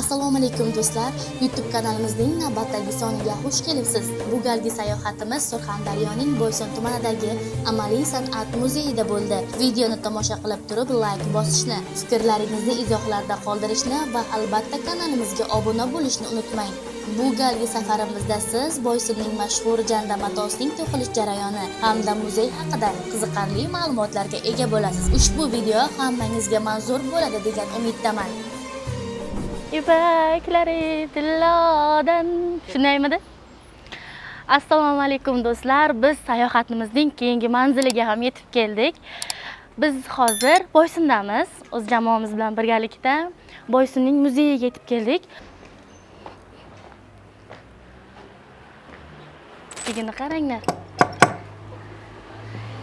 Assalomu alaykum do'stlar. YouTube kanalimizning navbatdagi soniga xush kelibsiz. Bu galgi sayohatimiz Surxondaryoning Boysun tumanidagi Amaliy san'at muzeyida bo'ldi. Videoni tomosha qilib turib like bosishni, fikrlaringizni izohlarda qoldirishni va albatta kanalimizga obuna bo'lishni unutmang. Bu galgi safarimizda siz Boysunning mashhur janda matosining to'qilish jarayoni hamda muzey haqida qiziqarli ma'lumotlarga ega bo'lasiz. Ushbu video hammangizga manzur bo'ladi degan umiddaman. Ipaklari tillodan shundaymidi? Assalomu alaykum do'stlar. Biz sayohatimizning keyingi manziliga ham yetib keldik. Biz hozir Boysundamiz. O'z jamoamiz bilan birgalikda Boysunning muzeyiga yetib keldik. Eshigini qaranglar.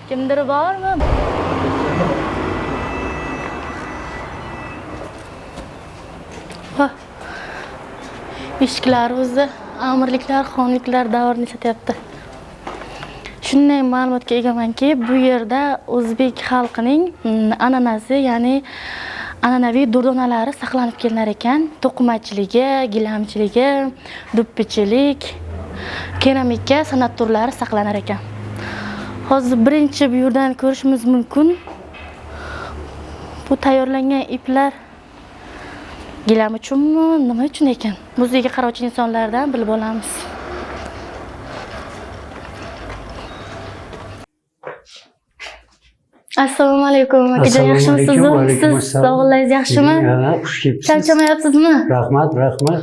Kimdir bormi? Eshiklar o'zi amirliklar, xonliklar davrini eslatyapti. Shunday ma'lumotga egamanki, bu yerda o'zbek xalqining an'anasi, ya'ni an'anaviy durdonalari saqlanib kelinar ekan. To'qimachiligi, gilamchiligi, do'ppichilik, keramika san'at turlari saqlanar ekan. Hozir birinchi bu yerdan ko'rishimiz mumkin. Bu tayyorlangan iplar gilam uchunmi, nima uchun ekan? Muzeyga qarovchi insonlardan bilib olamiz. Assalomu alaykum akajon, yaxshimisiz? Siz sog'ligingiz yaxshimi? Xush kelibsiz. Charchamayapsizmi? Rahmat, rahmat.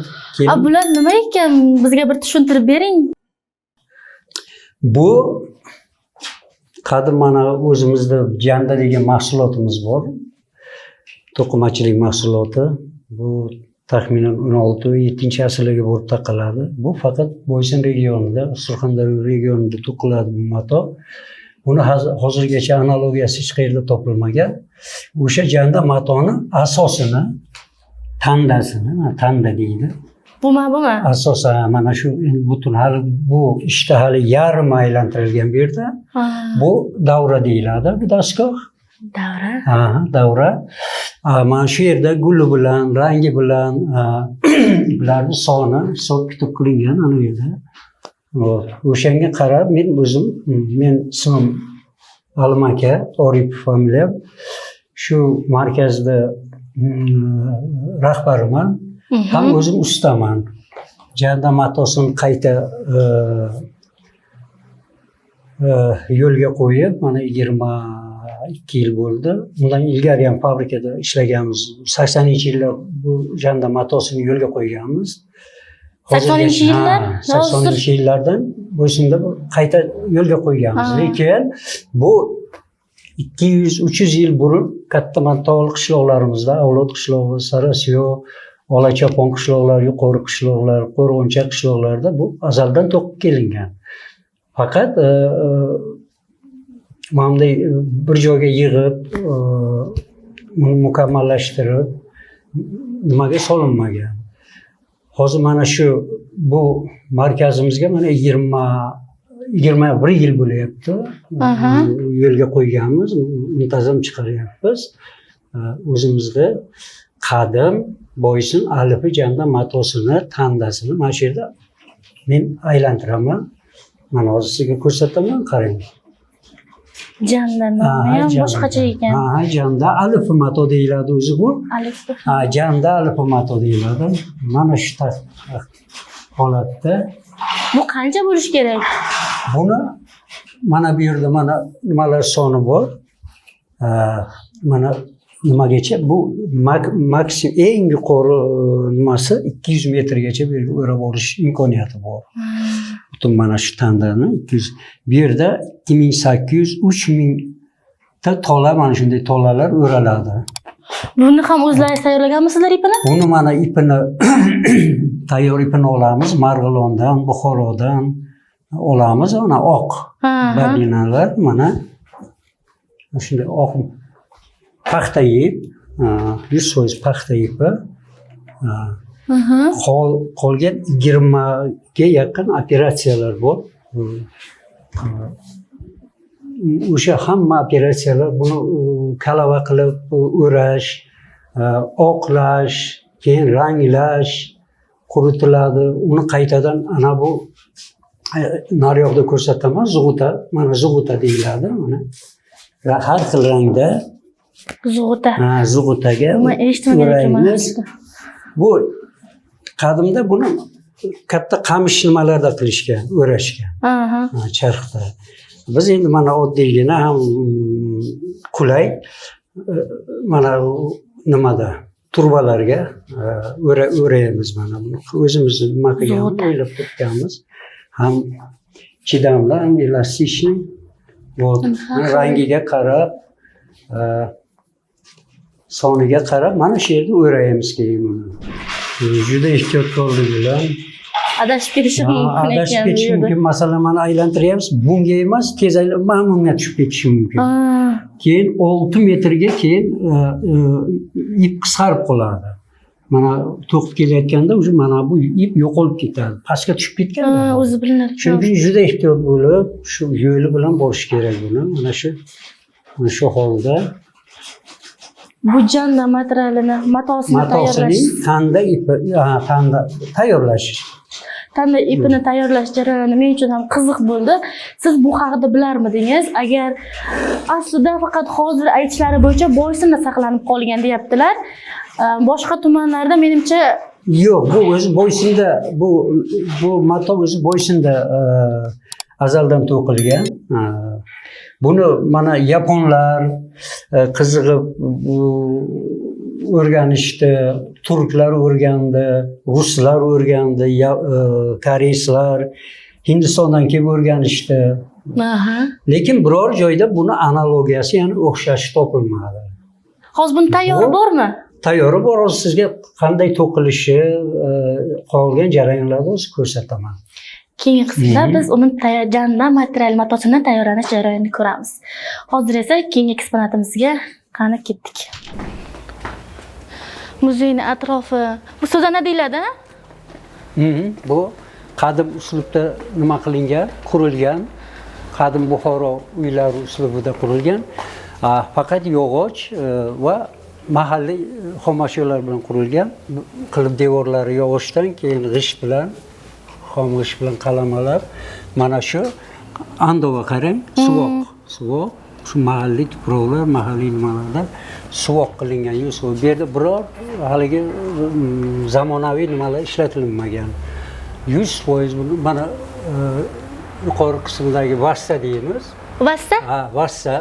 Bular nima ekan? Bizga bir tushuntirib bering. Bu qadim mana o'zimizda janda degan mahsulotimiz bor. To'qimachilik mahsuloti. Bu taxminan 16-7 asrlarga borib taqaladi. Bu faqat Boysun regionida, Surxondaryo regionida to'qiladi bu mato. Buni hozirgacha analogiyasi hech qayerda topilmagan. O'sha janda matoni asosini, tandasini, tanda deydi. Bumi, bumi? Asosan mana shu butun hali bu ishda hali yarim aylantirilgan bu yerda. Bu davra deyiladi, bu dastgoh. Davra. Ha, davra. Mana shu yerda guli bilan, rangi bilan bularni soni hisob kitob qilingan ana u yerda. O'shanga qarab men o'zim, men ismim Alim aka, Oripov familiyam. Shu markazda rahbariman. Ham o'zim ustaman. Janda matosini qayta yo'lga qo'yib, mana 22 yil bo'ldi. Undan ilgari ham fabrikada ishlaganmiz. 80-yillar bu janda matosini yo'lga qo'yganmiz. 80-yillar? 80-yillardan Boysunda qayta yo'lga qo'yganmiz. Lekin bu 200-300 yil burun katta tog'li qishloqlarimizda, Avlod qishlog'i, Sarasiyo, Olachopon qishloqlar, yuqori qishloqlar, Qo'rg'oncha qishloqlarida bu azaldan to'qib kelingan. Faqat mana bunday bir joyga yig'ib, uni mukammallashtirib nimaga solinmagan. Hozir mana shu bu markazimizga mana 21 yil bo'lyapti. Yo'lga qo'yganmiz, muntazam chiqaryapmiz. O'zimizda qadim Boysun alifi janda matosini, tandasini mana shu yerda men aylantiraman. Mana hozir sizga ko'rsataman, qarang. Janda nomi ham boshqacha ekan. Ha, janda alifi mato deyiladi o'zi bu. Alifi. Ha, janda alifi mato deyiladi. Mana shu holatda. Bu qancha bo'lishi kerak? Buni mana bu yerda mana nimalar soni bor. Mana nimagacha bu maksimum eng yuqori nimasi 200 metrgacha bu yerga o'rab olish imkoniyati bor. Butun mana shu tandani 200 bu yerda 2800-3000 ta tola, mana shunday tolalar o'raladi. Buni ham o'zlaringiz tayyorlaganmisizlar ipini? Buni mana ipini tayyor ipini olamiz, Marg'ilondan, Buxorodan olamiz, mana oq babinalar, mana shunday oq paxta ip, 100% paxta ipi. Qolgan 20ga yaqin operatsiyalar bor. O'sha hamma operatsiyalar buni kalava qilib o'rash, oqlash, Keyin ranglash, quritiladi. Uni qaytadan ana bu naryoqda ko'rsataman, zug'uta, mana zug'uta deyiladi mana. Har xil rangda Zug'uta. Ha, zug'utaga Man eshitmagan ekanman. o'raymiz. Bu qadimda buni katta qamish nimalarda qilishgan, o'rashgan. Ha, charxda. Biz endi mana oddiygina ham qulay mana nimada turbalarga o'raymiz mana buni. O'zimiz nima qilganmiz, o'ylab topganmiz. Ham chidamli, ham эластичный. Вот. Rangiga qarab, soniga qarab mana shu yerda o'raymiz keyin buni. Juda ehtiyotkorlik bilan Adashib ketishi mumkin adashib ekan bu ketishi yerda. mumkin. Masalan, mana aylantiryapmiz, bunga emas, tez aylanib mana bunga tushib ketishi mumkin. Keyin 6 metrga keyin ip qisqarib qoladi. Mana to'qib kelayotganda уже mana bu ip yo'qolib ketadi. Pastga tushib ketgan. O'zi bilinar. Shuning uchun juda ehtiyot bo'lib, shu yo'li bilan borish kerak buni. Mana shu holda Bu janda materialini, matosini tayyorlash. Matosining tanda ipi, tanda tayyorlash. Tanda ipini tayyorlash jarayoni men uchun ham qiziq bo'ldi. Siz bu haqida bilarmidingiz? Agar aslida faqat hozir aytishlari bo'yicha Boysunda saqlanib qolgan deyaptilar. Boshqa tumanlarda menimcha Yo'q, bu o'zi Boysunda, bu mato o'zi Boysunda azaldan to'qilgan. Buni mana yaponlar qiziqib o'rganishdi, turklar o'rgandi, ruslar o'rgandi, koreyslar Hindistondan kelib o'rganishdi. Lekin biror joyda buni analogiyasi, ya'ni o'xshashi topilmadi. Hozir buni tayyori bormi? Tayyori bor, hozir sizga qanday to'qilishi, qolgan jarayonlarni hozir ko'rsataman. Keyingi qismda biz uni janda material matosini tayyorlanish jarayonini ko'ramiz. Hozir esa keyingi eksponatimizga qani ketdik. Muzeyning atrofi. Bu so'zana deyiladi, ha? Bu qadim uslubda nima qilingan, qurilgan. Qadim Buxoro uylari uslubida qurilgan. Faqat yog'och va mahalliy xomashyolar bilan qurilgan. Qilib devorlari yog'ochdan, keyin g'isht bilan, xom g'isht bilan qalamalar. Mana shu andova qarang, suvoq, suvoq. Shu mahalliy tuproqlar, mahalliy nimalardan suvoq qilingan. Suvoq. Bu yerda biror haligi zamonaviy nimalar ishlatilmagan. 100% buni mana yuqori qismidagi vassa deymiz. Vassa? Ha, vassa,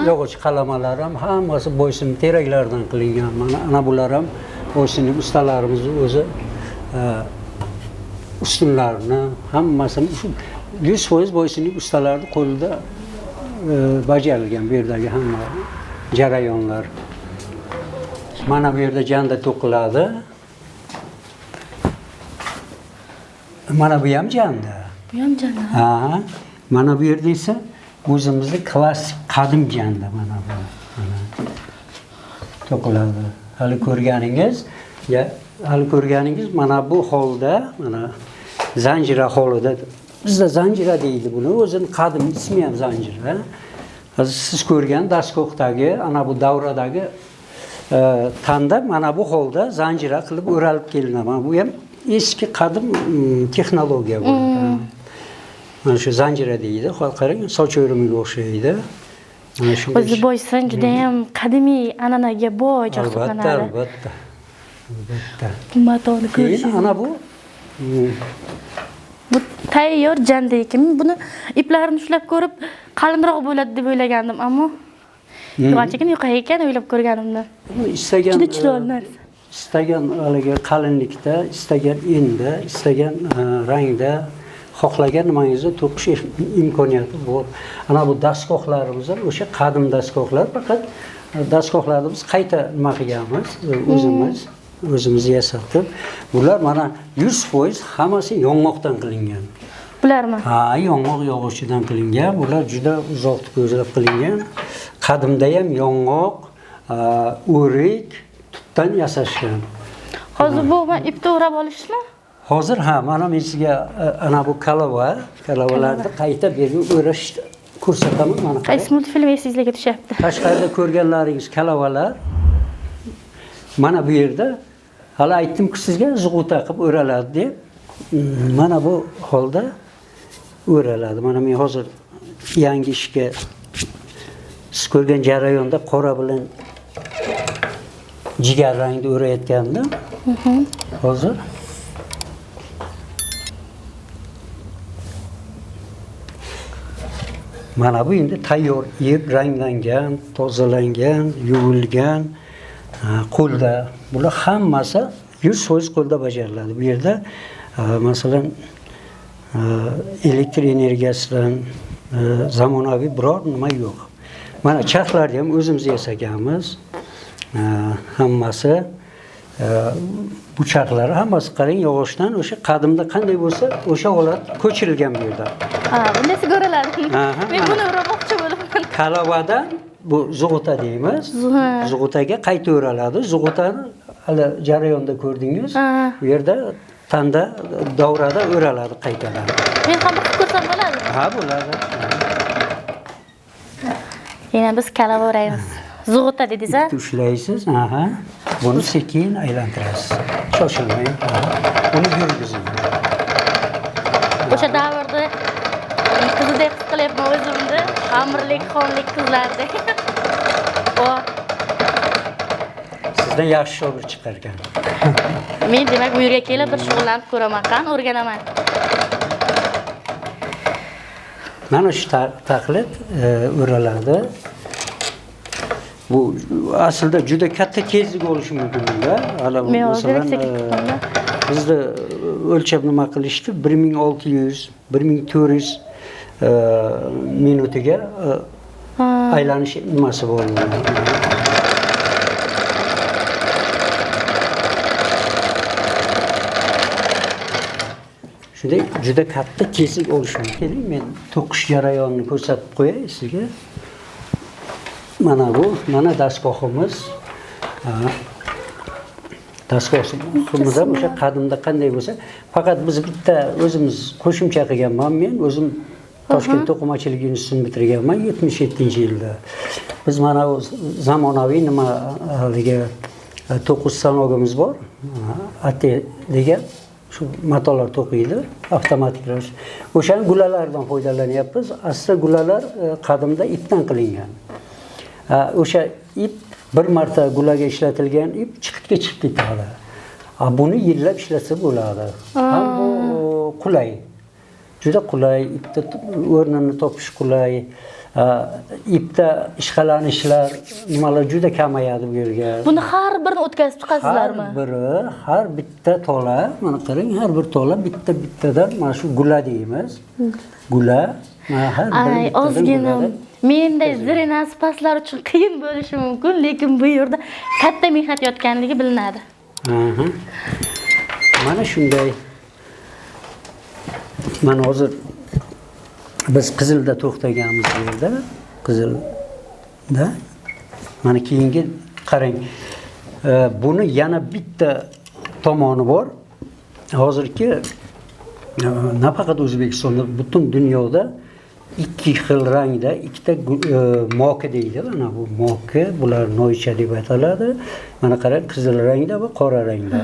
yog'och qalamalar ham hammasi Boysun teraklaridan qilingan. Mana ana bular ham Boysunning ustalarimiz o'zi ustunlarini hammasini shu 100% Boysunning ustalari qo'lida bajarilgan bu yerdagi hamma jarayonlar. Mana bu yerda janda to'qiladi. Mana bu ham janda. Bu ham janda. Ha, mana bu yerda esa o'zimizni klassik qadim janda mana bu. Mana to'qiladi. Hali ko'rganingiz, ya, hali ko'rganingiz mana bu holda, mana zanjira holida. Bizda zanjira deydi buni, o'zini qadim ismi ham zanjira. Hozir siz ko'rgan dastgohdagi, ana bu davradagi tanda mana bu holda zanjira qilib o'ralib kelinadi. Mana bu ham eski qadim texnologiya bu. Mana shu zanjira deydi. Hozir qarang, soch o'rimiga o'xshaydi. Mana shunday. O'zi Boysun juda ham qadimiy an'anaga boy joy Albatta, hisoblanadi. albatta. Albatta. Bu matoni Keyin ko'rishingiz. ana bu Bu tayyor janda ekan. Buni iplarini ushlab ko'rib qalinroq bo'ladi deb o'ylagandim, ammo anchagina yuqa ekan o'ylab ko'rganimda. Buni istagan Juda chiroyli narsa. Istagan haligi qalinlikda, istagan enda, istagan rangda xohlagan nimangizni to'qish imkoniyati bor. Ana bu dastgohlarimiz ham o'sha qadim dastgohlar, faqat dastgohlarni biz qayta nima qilganmiz, o'zimiz yasatib. Bular mana 100% hammasi yong'oqdan qilingan. Bularmi? Ha, yong'oq yog'ochidan qilingan. Bular juda uzoqni ko'zlab qilingan. Qadimda ham yong'oq, o'rik, tutdan yasashgan. Hozir bu men ipni o'rab olishmi? Hozir ha, mana men sizga ana bu kalavalarni qayta berib o'rash ko'rsataman mana. Qaysi multfilm esingizga tushyapti? Tashqarida ko'rganlaringiz kalavalar. Mana bu yerda Hali aytdimku sizga zug'uta qilib o'raladi deb. Mana bu holda o'raladi. Mana men hozir yangi ishga siz ko'rgan jarayonda qora bilan jigar rangni o'rayotgandim. Hozir mana bu endi tayyor ip, ranglangan, tozalangan, yuvilgan, qo'lda. Bular hammasi 100% qo'lda bajariladi. Bu yerda masalan elektr energiyasidan zamonaviy biror nima yo'q. Mana charxlarni ham o'zimiz yasaganmiz. Hammasi bu charxlar hammasi qarang yog'ochdan o'sha qadimda qanday bo'lsa o'sha holat ko'chirilgan bu yerda. Ha, bundasi ko'riladi. Men buni o'ramoqchi bo'libman. Kalavadan bu zug'uta deymiz. Zug'utaga qayta o'raladi. Zug'utani hali jarayonda ko'rdingiz. Bu yerda tanda davrada o'raladi qaytadan. Men ham qilib ko'rsam bo'ladimi? Ha, bo'ladi. Yana biz kalava o'raymiz. Zug'uta dedingiz-a? Ushlaysiz, aha. Buni sekin aylantirasiz. Shoshilmang. Uni yurgizing. O'sha davrda qizidek his qilyapman o'zimni, amirlik, xonlik qizlardek. Sizdan yaxshi shogird chiqar ekan. Men demak bu yerga kelib bir shug'ullanib ko'raman, qani o'rganaman. Mana shu taqlid o'raladi. Bu aslida juda katta tezlik olishi mumkin bunda. Hali masalan bizda o'lchab nima qilishdi? 1600, 1400 minutiga aylanish nimasi bor. Shunday juda katta tezlik olishi mumkin. Men to'qish jarayonini ko'rsatib qo'yay sizga. Mana bu, mana dastgohimiz. Dastgohimiz ham o'sha qadimda qanday bo'lsa, faqat biz bitta o'zimiz qo'shimcha qilganman. Men o'zim Toshkent to'qimachilik institutini bitirganman 77-yilda. Biz mana bu zamonaviy nima haligi to'qish stanogimiz bor. AT degan shu matolar to'qiydi, avtomatik ravishda. O'shani gulalardan foydalanyapmiz. Aslida gulalar qadimda ipdan qilingan. O'sha ip bir marta gulaga ishlatilgan ip chiqitga chiqib ketadi. Buni yillab ishlatsa bo'ladi. Ham bu qulay. Juda qulay, ipda o'rnini topish qulay. Ipda ishqalanishlar, nimalar juda kamayadi bu yerga. Buni har birini o'tkazib chiqasizlarmi? Har biri, har bitta tola, mana qarang, har bir tola bitta-bittadan mana shu gula deymiz. Gula, mana har biri ozgina menday zirinasi pastlar uchun qiyin bo'lishi mumkin, lekin bu yerda katta mehnat yotganligi bilinadi. Mana shunday. Mana hozir biz qizilda to'xtaganmiz bu yerda, qizilda. Mana keyingi qarang. Buni yana bitta tomoni bor. Hozirgi nafaqat O'zbekistonda, butun dunyoda ikki xil rangda ikkita moki deydi. Mana bu moki, bular noycha deb ataladi. Mana qarang, qizil rangda va qora rangda.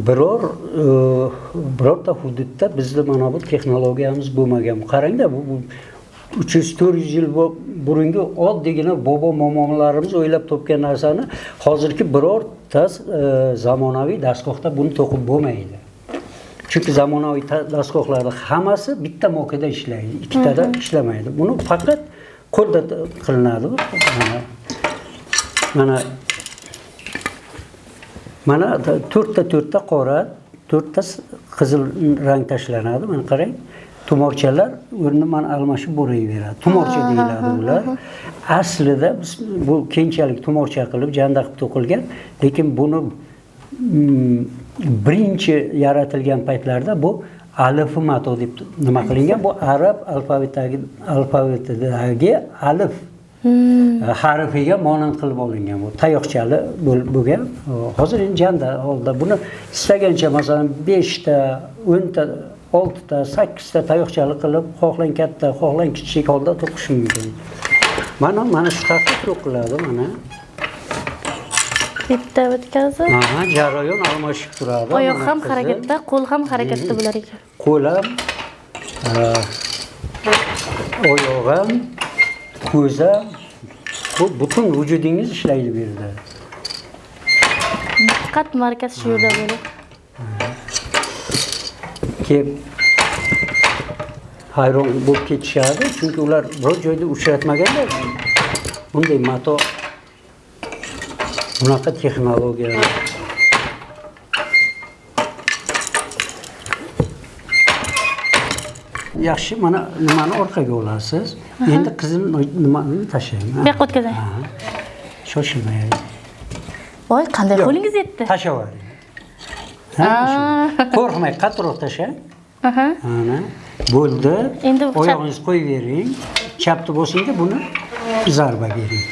Birorta hududda bizda mana bu texnologiyamiz bo'lmagan. Qarangda, bu 300-400 yil burungi oddiygina bobo momolarimiz o'ylab topgan narsani hozirgi birorta zamonaviy dastgohda buni to'qib bo'lmaydi. Chunki zamonaviy dastgohlarda hammasi bitta mokida ishlaydi, ikkitada ishlamaydi. Buni faqat qo'lda qilinadi. Mana to'rtta qora, to'rtta qizil rang tashlanadi. Mana qarang, tumorchalar o'rnini mana almashib boraveradi. Tumorcha deyiladi bular. Aslida biz bu keyinchalik tumorcha qilib, janda qilib to'qilgan, lekin buni birinchi yaratilgan paytlarda bu alif mato deb nima qilingan? Bu arab alfabetidagi alif harfiga monand qilib olingan bu. Tayoqchali bo'lgan. Hozir endi janda holda buni istagancha masalan 5 ta, 10 ta, 6 ta, 8 ta tayoqchali qilib, xohlang katta, xohlang kichik holda to'qish mumkin. Mana shu taqlid to'qiladi mana. Bitta o'tkazib. Aha, jarayon almashib turadi. Oyoq Mana ham qizil. harakatda, qo'l ham harakatda bo'lar ekan. Qo'l ham, oyoq ham, ko'z ham, bu butun vujudingiz ishlaydi bu yerda. Diqqat markaz shu yerda bo'ladi. Kelib hayron bo'lib ketishadi, chunki ular biror joyda uchratmaganda bunday mato, bunaqa texnologiya. Yaxshi, mana nimani orqaga olasiz. Endi qizil nimani tashlang. Bu yoqqa o'tkazay. Shoshilmang. Voy, qanday qo'lingiz yetdi? Tashlavering. Ha, qo'rqmang, qattiqroq tashlang. Ana, bo'ldi. Endi oyog'ingizni qo'yib bering. Chapni bosingda buni zarba bering.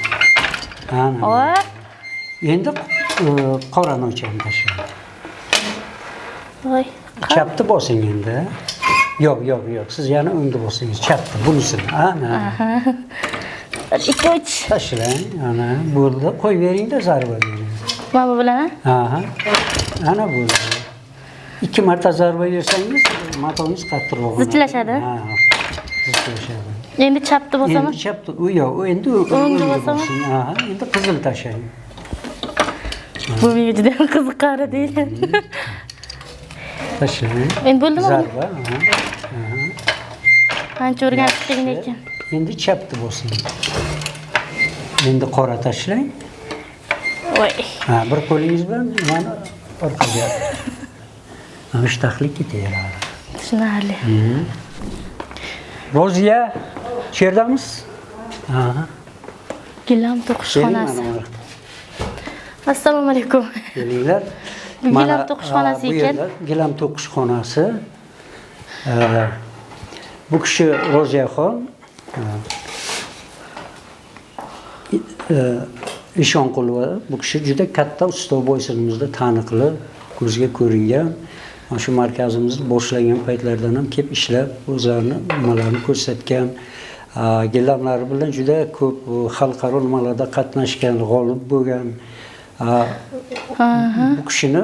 Ana. Endi qora novchani tashlang. Voy. Chapni bosing endi. Yo'q, yo'q, yo'q. Siz yana o'ngni bosingiz. Chapni, bunisini. Ana. 2 3. Tashlang. Ana, bo'ldi. Qo'yib beringda zarba bering. Mana bu bilan, ha? Aha. Ana bo'ldi. 2 marta zarba bersangiz, matongiz qattiqroq bo'ladi. Zichlashadi. Ha. Zichlashadi. Endi chapni bosaman. Endi chapni, u yo'q, endi O'ngni bosaman. Aha, endi qizil tashlang. Bu menga juda ham qiziqarli deyiladi. Tashlang. Endi bo'ldimi? Zarba. Aha. Ancha o'rganib chiqding lekin. Endi chapni bosing. Endi qora tashlang. Voy. Ha, bir qo'lingiz bilan mana orqaga. Mana shu taxlik ketaveradi. Tushunarli. Roziya, shu yerdamiz? Aha. Gilam to'qish xonasi. Assalomu alaykum. Kelinglar. Bu gilam to'qish xonasi ekan. Gilam to'qish xonasi. Bu kishi Roziyaxon. Eshonqulova. Bu kishi juda katta usta boysunimizda taniqli, ko'zga ko'ringan. Mana shu markazimizni boshlagan paytlardan ham kelib ishlab, o'zlarini nimalarini ko'rsatgan, gilamlari bilan juda ko'p xalqaro nimalarda qatnashgan, g'olib bo'lgan. Bu kishini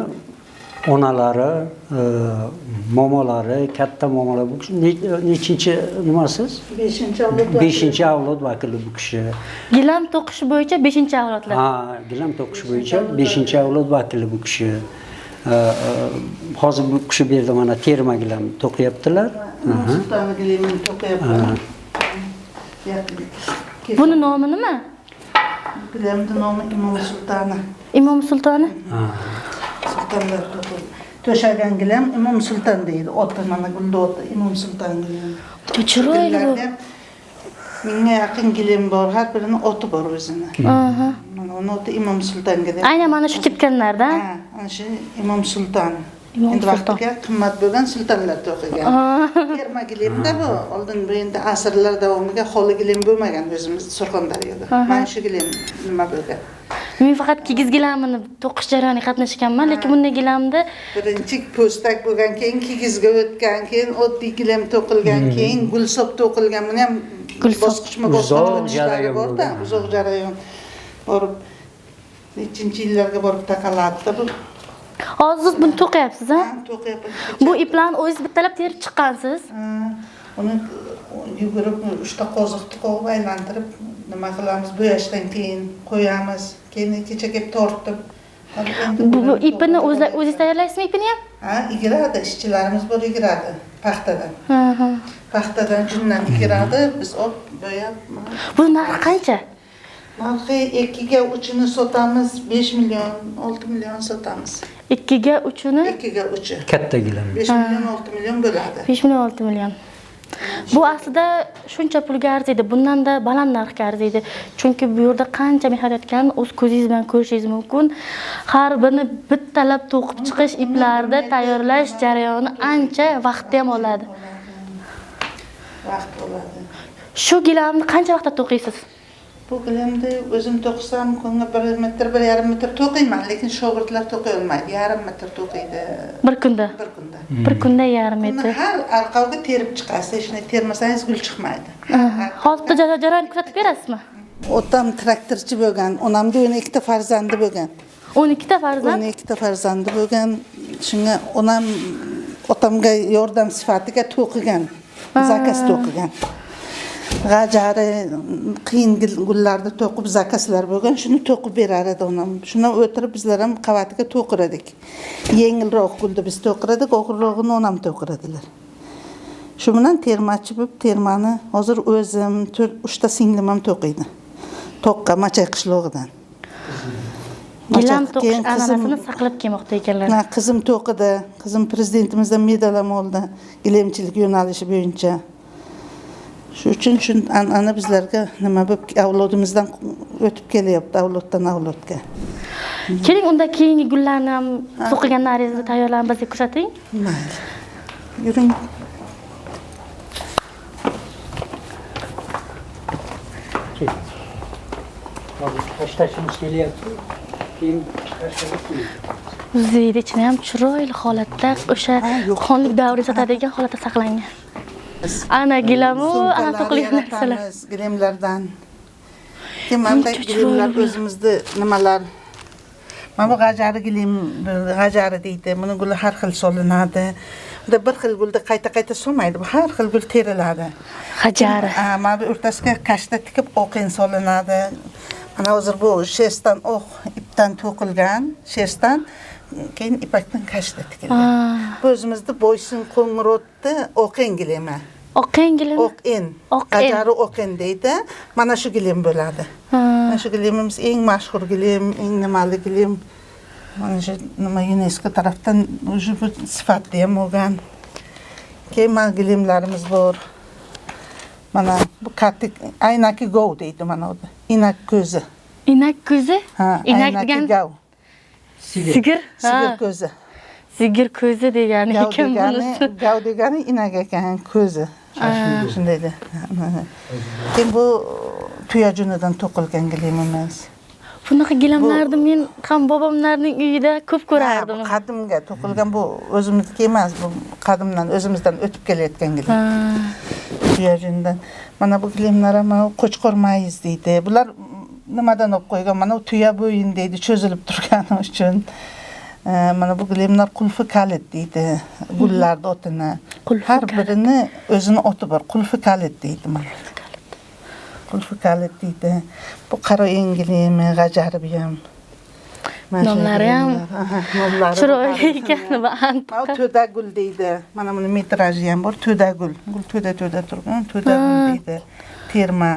onalari, momolari, katta momolari. Bu kishi nechinchi nimasiz? 5-avlod. 5-avlod vakili bu kishi. Gilam to'qish bo'yicha 5-avlodlar. Ha, gilam to'qish bo'yicha 5-avlod vakili bu kishi. Hozir bu kishi bu yerda mana terma gilam to'qiyaptilar. Sulton gilamini to'qiyapti. Buni nomi nima? Gilamning nomi Imom Sultoni. Imom Sultoni? Sultonlar to'qib to'shagan gilam Imom Sulton deydi. Oti mana gulli oti Imom Sulton gilam. Chiroyli bu. Mingga yaqin gilam bor, har birini oti bor o'zini. Mana uni oti Imom Sulton gilam. Aynan mana shu tepkanlarda. Ha, ana shu Imom Sulton. Endi vaqtiga qimmat bo'lgan sultonlar to'qigan. Terma gilamda bu. Oldin bu endi asrlar davomiga xoli gilam bo'lmagan o'zimiz Surxondaryoda. Mana shu gilam nima bo'lgan. Men faqat kigiz gilamini to'qish jarayoniga qatnashganman, lekin bunday gilamda birinchi po'stak bo'lgan, keyin kigizga o'tgan, keyin oddiy gilam to'qilgan, keyin gulsob to'qilgan. Buni ham bosqichma-bosqich o'tishlari bor-da, uzoq jarayon borib nechinchi yillarga borib taqaladi bu. Hozir siz buni to'qiyapsiz, ha? To'qiyapman. Bu iplarni o'zingiz bittalab terib chiqqansiz. Uni yugurib 3 ta qoziqni qo'yib aylantirib nima qilamiz, bo'yashdan keyin qo'yamiz. Keyin kecha kelib tortdim. Bu ipini o'zingiz tayyorlaysizmi ipini ham? Ha, igiradi, ishchilarimiz bor igiradi paxtadan. Paxtadan jundan igiradi, biz olib bo'yab. Bu narxi qancha? Narxi 2ga 3ni sotamiz, 5 million, 6 million sotamiz. 2ga 3ni? 2ga 3. Katta gilam. 5 million, 6 million bo'ladi. 5 million, 6 million. Bu aslida shuncha pulga arziydi, bundan da baland narxga arziydi. Chunki bu yerda qancha mehnat etganini o'z ko'zingiz bilan ko'rishingiz mumkin. Har birini bittalab to'qib chiqish, iplarni tayyorlash jarayoni ancha vaqtni ham oladi. Vaqt oladi. Shu gilamni qancha vaqtda to'qiysiz? Bu gilamni o'zim to'qisam, kunga 1 metr, 1,5 metr to'qiyman, lekin shogirdlar to'qiy olmaydi. 0,5 metr to'qiydi. Bir kunda? Bir kunda. Bir kunda 0,5 metr. Har arqavga terib chiqasiz, shuni termasangiz gul chiqmaydi. Hozir jarayonni kuzatib berasizmi? Otam traktorchi bo'lgan, onamda 12 ta farzandi bo'lgan. 12 ta farzand? 12 ta farzandi bo'lgan. Shunga onam otamga yordam sifatiga to'qigan. Zakaz to'qigan. G'ajari qiyin gullarni to'qib zakazlar bo'lgan, shuni to'qib berar edi onam. Shundan o'tirib bizlar ham qavatiga to'qir edik. Yengilroq gulni biz to'qir edik, og'irrog'ini onam to'qir edilar. Shu bilan termachi bo'lib, termani hozir o'zim, 3 ta singlim ham to'qiydi. To'qqa Machay qishlog'idan. Gilam to'qish an'anasini saqlab kelmoqda ekanlar. Ha, qizim to'qidi. Qizim prezidentimizdan medal ham oldi gilamchilik yo'nalishi bo'yicha. Shu uchun shu an'ana bizlarga nima bo'lib avlodimizdan o'tib kelyapti, avloddan avlodga. Keling, unda keyingi gullarni ham to'qigan naringizni tayyorlanib bizga ko'rsating. Mayli. Yuring. Tashlashimiz kelyapti. Keyin tashlab. Muzeyni ichini ham chiroyli holatda o'sha xonlik davri sotadigan holatda saqlangan. Ana gilamu, ana to'qilgan narsalar. Gilamlardan. Keyin mana gilamlar o'zimizni nimalar. Mana bu g'ajari gilam, g'ajari deydi. Buni guli har xil solinadi. Bunda bir xil gulni qayta-qayta solmaydi. Bu har xil gul teriladi. G'ajari. Ha, mana bu o'rtasiga kashta tikib o'qin solinadi. Mana hozir bu sherstdan oq ipdan to'qilgan, sherstdan keyin ipakdan kashta tikilgan. Bu o'zimizni Boysun Qo'ng'irotni o'qin gilami. Oqin gilami? O'qin. G'ajari o'qin deydi. Mana shu gilam bo'ladi. Mana shu gilamimiz eng mashhur gilam, eng nimali gilam. Mana shu nima UNESCO tarafdan o'sha bu sifatli ham bo'lgan. Keyin mana gilamlarimiz bor. Mana bu katta aynaki gov deydi mana bu. Inak ko'zi. Inak ko'zi? Ha, inak degan gov. Sigir. Sigir ko'zi. Sigir ko'zi degani ekan bunisi. Gov degani inak ekan, ko'zi. Shundaydi. Keyin bu tuya junidan to'qilgan gilamimiz. Bunaqa gilamlarni men ham bobomlarning uyida ko'p ko'rardim. Qadimga to'qilgan, bu o'zimizniki emas, bu qadimdan o'zimizdan o'tib kelayotgan gilam. Tuya junidan. Mana bu gilamlar ham qo'chqor mayiz deydi. Bular nimadan olib qo'ygan? Mana bu tuya bo'yin deydi, cho'zilib turgani uchun. Mana bu gilamlar qulfi kalit deydi, gullarning otini. Har birini o'zini oti bor. Qulfi kalit deydi mana. Qulfi kalit deydi. Bu qora engilimi, g'ajari bu ham. Nomlari ham chiroyli ekan va antiqa. Bu to'da gul deydi. Mana buni metraji ham bor, to'da gul. Gul to'da-to'da turgan, to'da gul deydi. Terma.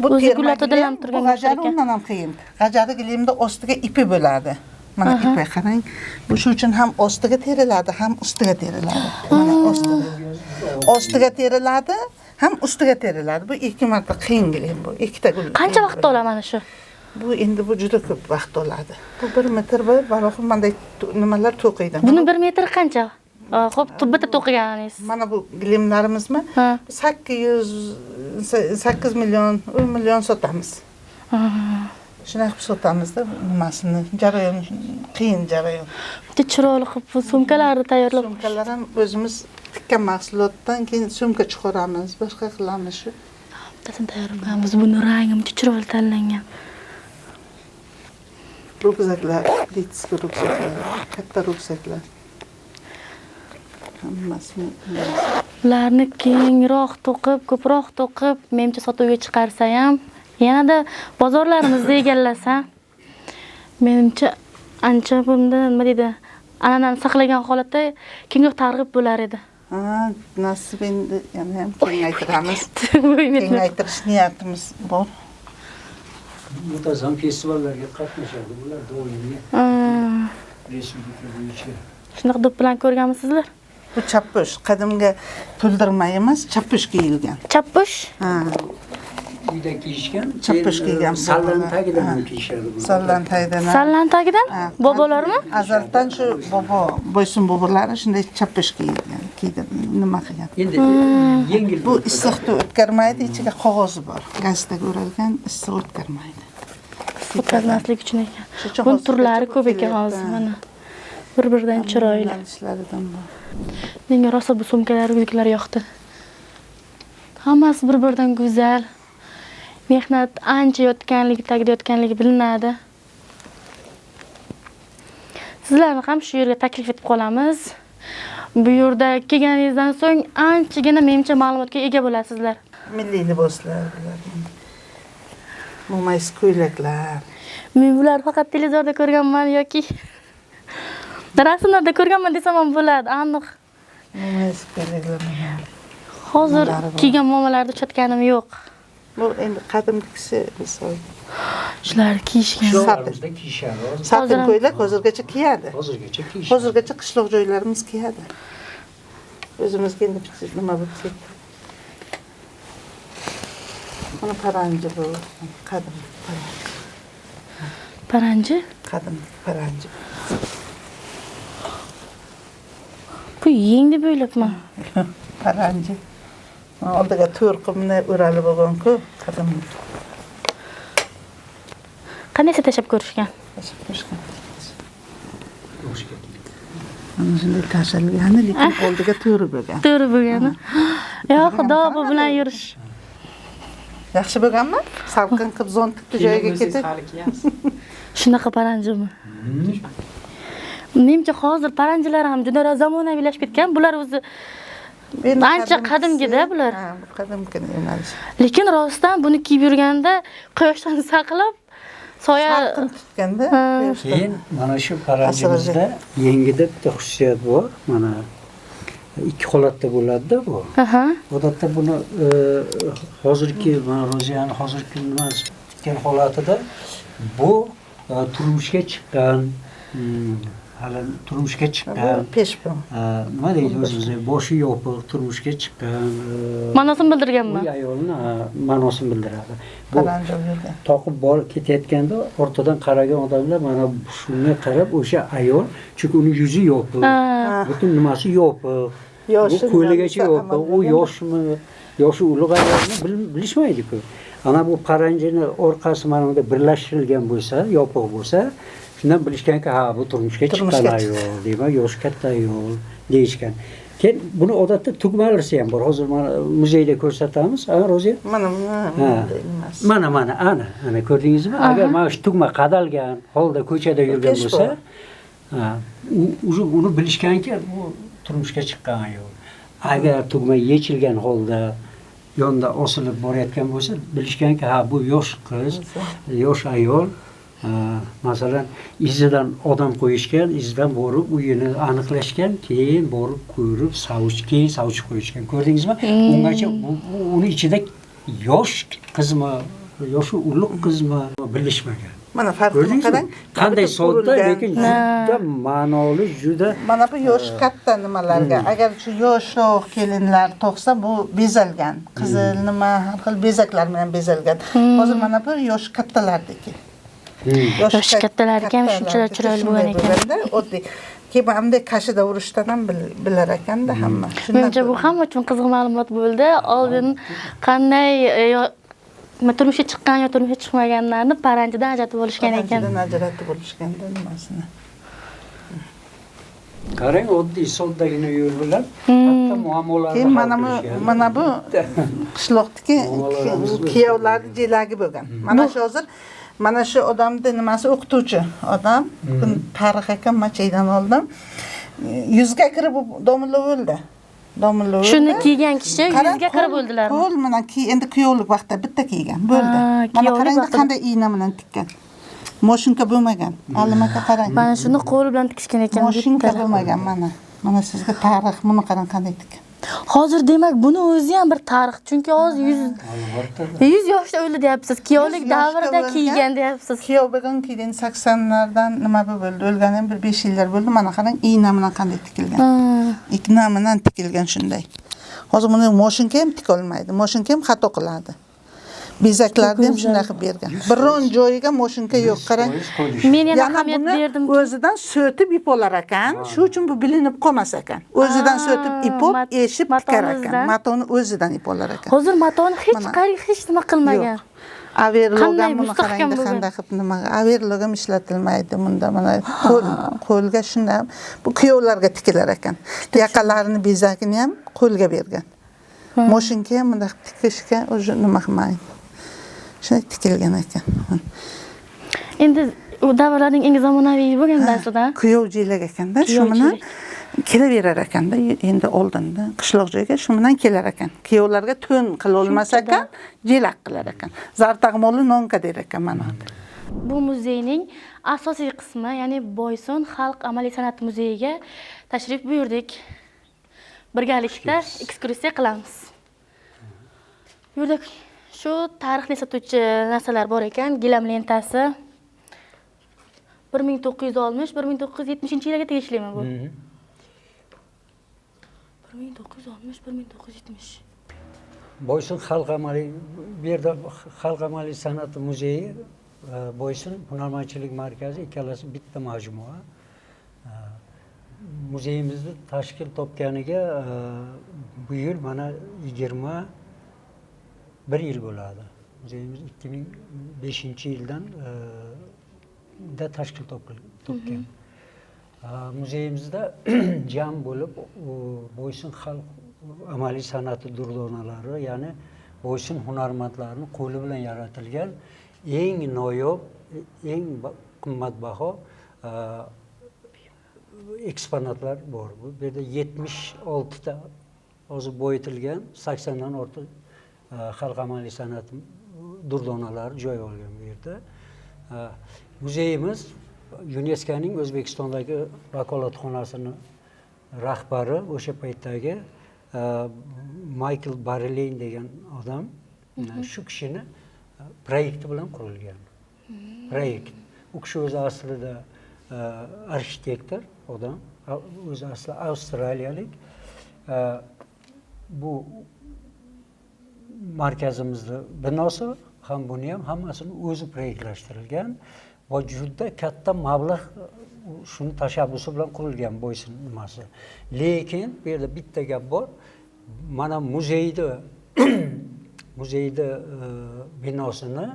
Bu terma to'dalanib turgan. Bu g'ajari undan ham qiyin. G'ajari gilamda ostiga ipi bo'ladi. Mana ipi qarang. Bu shu uchun ham ostiga teriladi, ham ustiga teriladi. Mana ostiga. Ostiga teriladi, ham ustiga teriladi. Bu ikki marta qiyin gilam bu. Ikkita gul. Qancha vaqt oladi mana shu? Bu endi bu juda ko'p vaqt oladi. Bu 1 metr bir barobar bunday nimalar to'qiydi. Buni 1 metr qancha? Xo'p, bitta to'qiganingiz. Mana bu gilamlarimizmi? 8 million, 10 million sotamiz. Shunaqa qilib sotamizda nimasini, jarayon qiyin jarayon. Bitta chiroyli qilib bu sumkalarni tayyorlab. Sumkalar ham o'zimiz tikkan mahsulotdan keyin sumka chiqaramiz, boshqa qilamiz shu. Bittasini tayyorlab qo'yamiz. Buni rangi juda chiroyli tanlangan. Rukzaklar, detskiy rukzaklar, katta rukzaklar. Hammasini ularni kengroq to'qib, ko'proq to'qib, menimcha sotuvga chiqarsa ham yanada bozorlarimizni egallasa, menimcha ancha bunda nima deydi, an'anani saqlagan holatda kengroq targ'ib bo'lar edi. Ha, nasib endi yana ham kengaytiramiz. Kengaytirish niyatimiz bor. Muntazam festivallarga qatnashadi bular doimiy. Respublika bo'yicha. Shunaqa do'p bilan ko'rganmisizlar? Bu chappush, qadimgi to'ldirma emas, chappush kiyilgan. Chappush? Ha. Uyda kiyishgan, chappush kiygan. Sallan tagidan ham kiyishadi. Sallan tagidan. Sallan tagidan? Bobolarmi? Azaldan shu bobo, Boysun bobolari shunday chappush kiygan, kiydi, nima qilgan. Endi yengil. Bu issiqni o'tkazmaydi, ichiga qog'ozi bor. Gazetaga o'ralgan, issiq o'tkazmaydi. O'tkazmaslik uchun ekan. Buni turlari ko'p ekan hozir mana. Bir-biridan chiroyli. Menga rosa bu sumkalar, yuzuklar yoqdi. Hammasi bir-biridan go'zal. Mehnat ancha yotganligi, tagida yotganligi bilinadi. Sizlarni ham shu yerga taklif etib qolamiz. Bu yerda kelganingizdan so'ng anchagina menimcha ma'lumotga ega bo'lasizlar. Milliy liboslar bular. Mo'mayiz ko'ylaklar. Men bularni faqat televizorda ko'rganman yoki rasmlarda ko'rganman desam ham bo'ladi, aniq. Mo'mayiz ko'ylaklar. Hozir kiygan momalarni uchratganim yo'q. Bu endi qadimgisi misol. Shular kiyishgan. Qishloqlarimizda kiyishadi. Satin ko'ylak hozirgacha kiyadi. Hozirgacha kiyishadi. Hozirgacha qishloq joylarimiz kiyadi. O'zimizga endi bitta nima bo'lib ketdi. Buni paranji bu qadim paranji. Paranji? Qadim paranji. Bu yeng deb o'ylabman. Paranji. Oldiga to'rqimni o'ralib olgan-ku, qadim. Qanday tashlab ko'rishgan? Tashlab ko'rishgan. Mana shunday tashalgani, lekin oldiga to'ri bo'lgan. To'ri bo'lgani. Yo, Xudo, bu bilan yurish. Yaxshi bo'lganmi? Salqin qilib zontikni joyiga ketib. Shunaqa paranjimi? Menimcha hozir paranjilar ham juda zamonaviylashib ketgan. Bular o'zi ancha qadimgida bular. Ha, bu qadimgi yo'nalish. Lekin rostdan buni kiyib yurganda quyoshdan saqlab soya salqin tutganda. Keyin mana shu paranjimizda yengida bitta xususiyat bor. Mana ikki holatda bo'ladi-da bu. Odatda buni hozirgi mana Roziyani hozirgi nima tikkan holatida bu turmushga chiqqan, hali turmushga chiqqan peshbu. Nima deydi o'zimizda, boshi yopiq turmushga chiqqan ma'nosini bildirganmi? Bu ayolni ma'nosini bildiradi. Bu toqib borib ketayotganda ortadan qaragan odamlar mana shunga qarab o'sha ayol, chunki uning yuzi yopiq, butun nimasi yopiq, bu ko'ylagacha yopiq, u yoshmi, yoshi ulug' ayolmi bilishmaydi-ku. Ana bu paranjini orqasi mana bunda birlashtirilgan bo'lsa, yopiq bo'lsa, shundan bilishganki, ha, bu turmushga chiqqan ayol, demak, yoshi katta ayol deyishgan. Keyin buni odatda tugmalisi ham bor. Hozir mana muzeyda ko'rsatamiz. Ha, Roziya? Mana mana mana ana, ana ko'rdingizmi? Agar mana shu tugma qadalgan holda ko'chada yurgan bo'lsa, ha, uni bilishganki, bu turmushga chiqqan ayol. Agar tugma yechilgan holda yonda osilib borayotgan bo'lsa, bilishganki, ha, bu yosh qiz, yosh ayol. Masalan, izidan odam qo'yishgan, izidan borib uyini aniqlashgan, keyin borib ko'rib, keyin sovchi qo'yishgan. Ko'rdingizmi? Ungacha uni ichida yosh qizmi, yoshi ulug' qizmi bilishmagan. Mana farqini qarang. Qanday sodda, lekin juda ma'noli, juda. Mana bu yosh katta nimalarga, agar shu yoshroq kelinlar to'qsa, bu bezalgan, qizil nima, har xil bezaklar bilan bezalgan. Hozir mana bu yosh kattalardiki. Yosh kattalarga ham shunchalar chiroyli bo'lgan ekan. Oddiy. Keyin bunday kashida urishdan ham bilar ekanda hamma. Menimcha bu hamma uchun qiziq ma'lumot bo'ldi. Oldin qanday turmushga chiqqan yo turmushga chiqmaganlarni paranjidan ajratib olishgan ekan. Paranjidan ajratib olishganda nimasini. Qarang, oddiy soddagina yo'l bilan katta muammolarni Keyin mana bu qishloqdagi kuyovlarning jelagi bo'lgan. Mana shu hozir mana shu odamni nimasi o'qituvchi odam, buni tarix ekan, machaydan oldim. 100 ga kirib domla o'ldi. Domla o'ldi. Shuni kiygan kishi 100 ga kirib o'ldilar. Qo'l bilan endi kuyovlik vaqtida bitta kiygan, bo'ldi. Mana qarang, qanday igna bilan tikkan. Moshinka bo'lmagan. Alim aka qarang. Mana shuni qo'l bilan tikishgan ekan. Moshinka bo'lmagan mana. Mana sizga tarix, buni qarang qanday tikkan. Hozir demak buni o'zi ham bir tarix, chunki hozir 100 yoshda o'ldi deyapsiz. Kuyovlik davrida kiygan deyapsiz. Kuyov bo'lgan keyin 80lardan nima bo'ldi? O'lgan ham bir 5 yillar bo'ldi. Mana qarang, igna bilan qanday tikilgan. Igna bilan tikilgan shunday. Hozir buni moshinka ham tika olmaydi. Moshinka ham xato qiladi. Bezaklarni ham shunday qilib bergan. Biron joyiga moshinka yo'q, qarang. Men yana ahamiyat berdim. O'zidan so'tib ip olar ekan. Shu uchun bu bilinib qolmas ekan. O'zidan so'tib ip olib, eshib tikar ekan. Matoni o'zidan ip olar ekan. Hozir matoni hech qayerga hech nima qilmagan. Averlog ham buni qarang, qanday qilib nima, averlog ham ishlatilmaydi bunda. Mana qo'lga shunday bu kuyovlarga tikilar ekan. Yaqalarini bezagini ham qo'lga bergan. Moshinka ham bunday qilib tikishga o'zi nima qilmaydi. Shunday tikilgan ekan. Endi U davrlarning eng zamonaviy bo'lgan aslida. Kuyov jelak ekanda, shu bilan kelaverar ekanda, endi oldinda qishloq joyga shu bilan kelar ekan. Kuyovlarga to'n qila olmas ekan, jelak qilar ekan. Zartag'moli nonka der ekan mana. Bu muzeyning asosiy qismi, ya'ni Boysun xalq amaliy san'at muzeyiga tashrif buyurdik. Birgalikda ekskursiya qilamiz. Bu yerda shu tarixni eslatuvchi narsalar bor ekan, gilam lentasi. 1960-1970 yilga tegishlimi bu? 1960-1970. Boysun xalq amaliy, bu yerda xalq amaliy san'ati muzeyi, Boysun hunarmandchilik markazi ikkalasi bitta majmua. Muzeyimizni tashkil topganiga bu yil mana 21 yil bo'ladi. Muzeyimiz 2005-yildan da tashkil topgan. Muzeyimizda jam bo'lib Boysun xalq amaliy san'ati durdonalari, ya'ni Boysun hunarmandlarining qo'li bilan yaratilgan eng noyob, eng qimmatbaho eksponatlar bor. Bu yerda 76 ta hozir boyitilgan, 80 dan ortiq xalq amaliy san'ati durdonalari joy olgan bu yerda. Muzeyimiz UNESCOning O'zbekistondagi vakolatxonasini rahbari o'sha paytdagi Michael Barleyn degan odam, shu kishini proyekti bilan qurilgan. Proyekt. U kishi o'zi aslida arxitektor odam, o'zi asli avstraliyalik. Bu markazimizni binosi ham, buni ham hammasini o'zi proyektlashtirilgan va juda katta mablag' shuni tashabbusi bilan qurilgan Boysun nimasi. Lekin bu yerda bitta gap bor. Mana muzeyda muzeyda binosini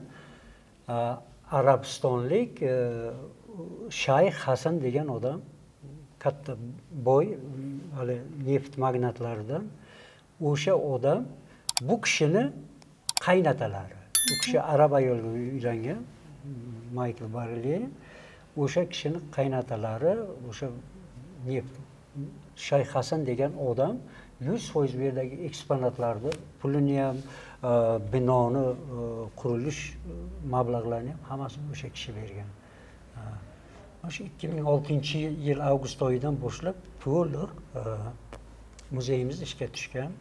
Arabistonlik Shayx Hasan degan odam, katta boy, hali neft magnatlaridan, o'sha odam, bu kishini qaynatalari. U kishi arab ayolga uylangan, Michael Barley, o'sha kishini qaynatalari, o'sha neft Shayx Hasan degan odam 100% bu yerdagi eksponatlarni pulini ham, binoni qurilish mablag'larini ham hammasini o'sha kishi bergan. O'sha 2006-yil avgust oyidan boshlab to'liq muzeyimiz ishga tushgan.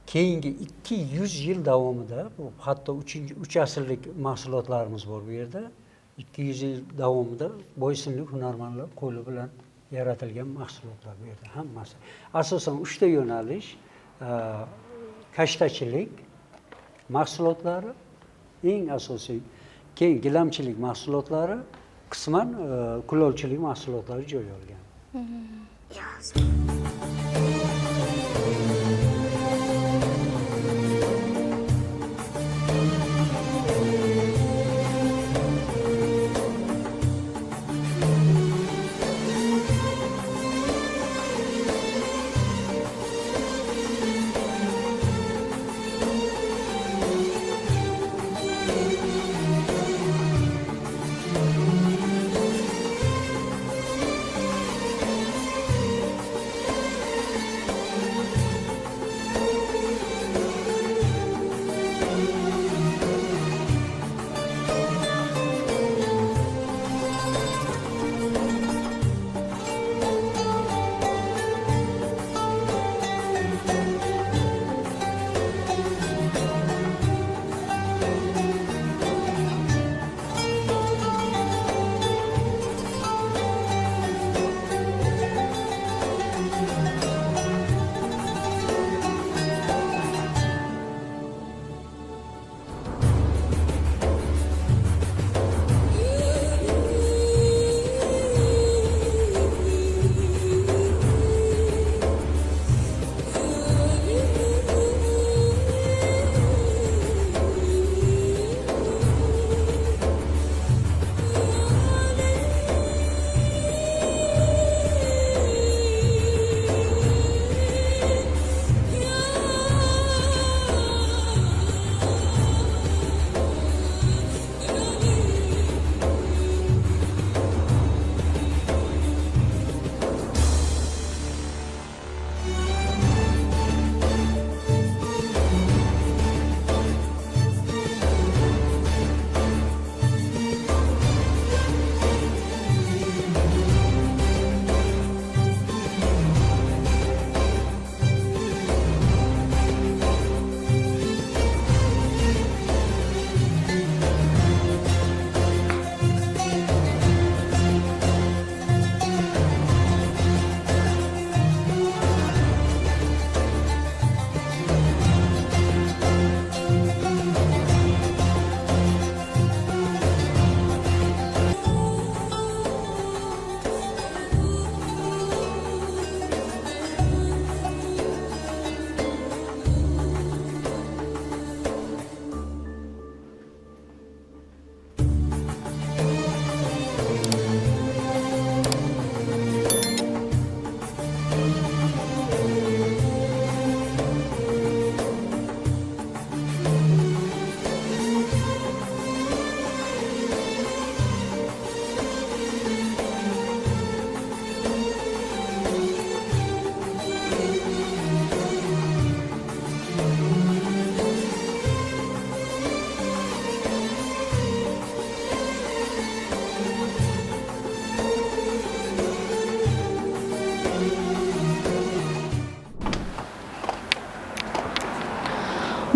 Keyingi 200 yil davomida, bu hatto 3 asrlik mahsulotlarimiz bor bu yerda. 200 yil davomida boysunlik hunarmandlar qo'li bilan yaratilgan mahsulotlar bu yerda hammasi. Asosan 3 ta yo'nalish: kashtachilik mahsulotlari eng asosiy, keyin gilamchilik mahsulotlari, qisman kulolchilik mahsulotlari joy olgan.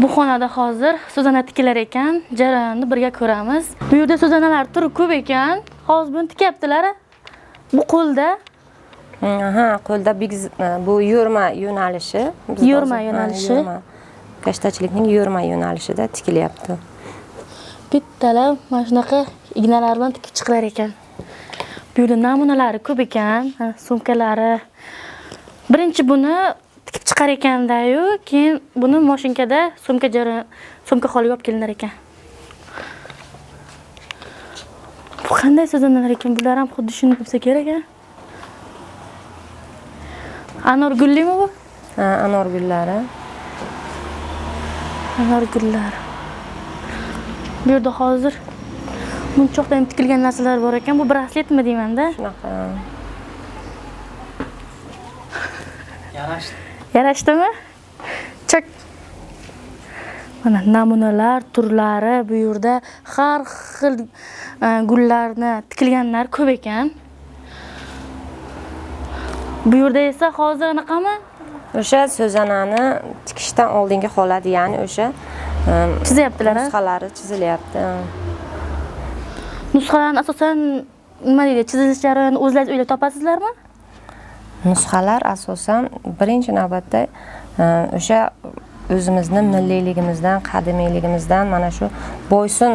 Bu xonada hozir so'zana tikilar ekan, jarayonni birga ko'ramiz. Bu yerda so'zanalar turi ko'p ekan. Hozir buni tikyaptilar. Bu qo'lda. Ha, qo'lda bu yo'rma yo'nalishi. Yo'rma yo'nalishi. Kashtachilikning yo'rma yo'nalishida tikilyapti. Bittalab mana shunaqa ignalar bilan tikib chiqilar ekan. Bu yerda namunalari ko'p ekan, sumkalari. Birinchi buni tikib chiqar ekanda-yu, keyin buni mashinkada sumka holiga olib kelinar ekan. Bu qanday so'zlanlar ekan? Bular ham xuddi shuni bo'lsa kerak, ha? Anor gullimi bu? Ha, anor gullari. Anor gullari. Bu yerda hozir munchoqdan tikilgan narsalar bor ekan. Bu brasletmi deyman-da? Shunaqa. Yarashdi. Yarashdimi? Chak. Mana namunalar, turlari bu yerda har xil gullarni tikilganlar ko'p ekan. Bu yerda esa hozir anaqami? O'sha so'zanani tikishdan oldingi holat, ya'ni o'sha chizyaptilar, nusxalari chizilyapti. Nusxalarni asosan nima deydi, chizilish jarayonini o'zlaringiz o'ylab topasizlarmi? Nusxalar asosan birinchi navbatda o'sha o'zimizni milliyligimizdan, qadimiyligimizdan, mana shu Boysun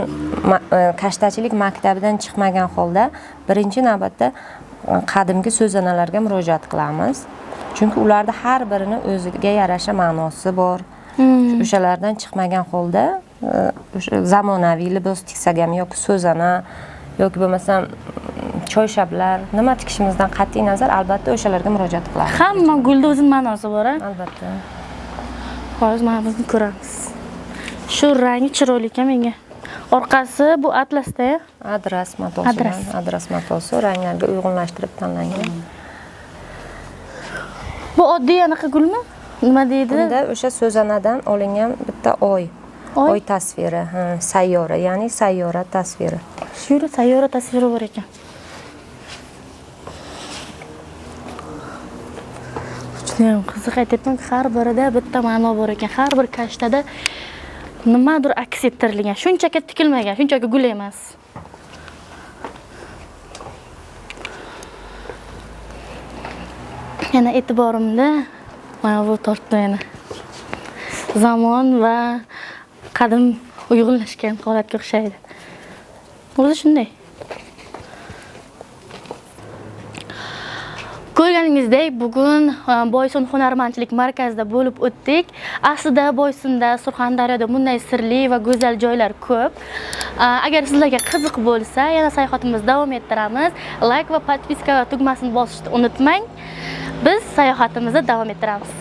kashtachilik maktabidan chiqmagan holda birinchi navbatda qadimgi so'zanalarga murojaat qilamiz. Chunki ularda har birini o'ziga yarasha ma'nosi bor. O'shalardan chiqmagan holda o'sha zamonaviy libos tiksak ham yoki so'zana yoki bo'lmasam choyshablar nima tikishimizdan qat'iy nazar albatta o'shalarga murojaat qilamiz. Hamma gulda o'zining ma'nosi bor, a? Albatta. Hozir mana buni ko'ramiz. Shu rangi chiroyli ekan menga. Orqasi bu atlasda, ya? Adras matosi. Adras. Adras matosi ranglarga uyg'unlashtirib tanlangan. Bu oddiy anaqa gulmi? Nima deydi? Bunda o'sha so'zanadan olingan bitta oy. Oy? Oy tasviri, ha, sayyora, ya'ni sayyora tasviri. Shu yerda sayyora tasviri bor ekan. Judayam qiziq, aytyapman, har birida bitta ma'no bor ekan. Har bir kashtada nimadir aks ettirilgan. Shunchaki tikilmagan, shunchaki gul emas. Yana e'tiborimda mana bu tortdi meni. Zamon va qadim uyg'unlashgan holatga o'xshaydi. O'zi shunday. Ko'rganingizdek, bugun Boysun hunarmandchilik markazida bo'lib o'tdik. Aslida Boysunda, Surxondaryoda bunday sirli va go'zal joylar ko'p. Agar sizlarga qiziq bo'lsa, yana sayohatimizni davom ettiramiz. Like va podpiska tugmasini bosishni unutmang. Biz sayohatimizni davom ettiramiz.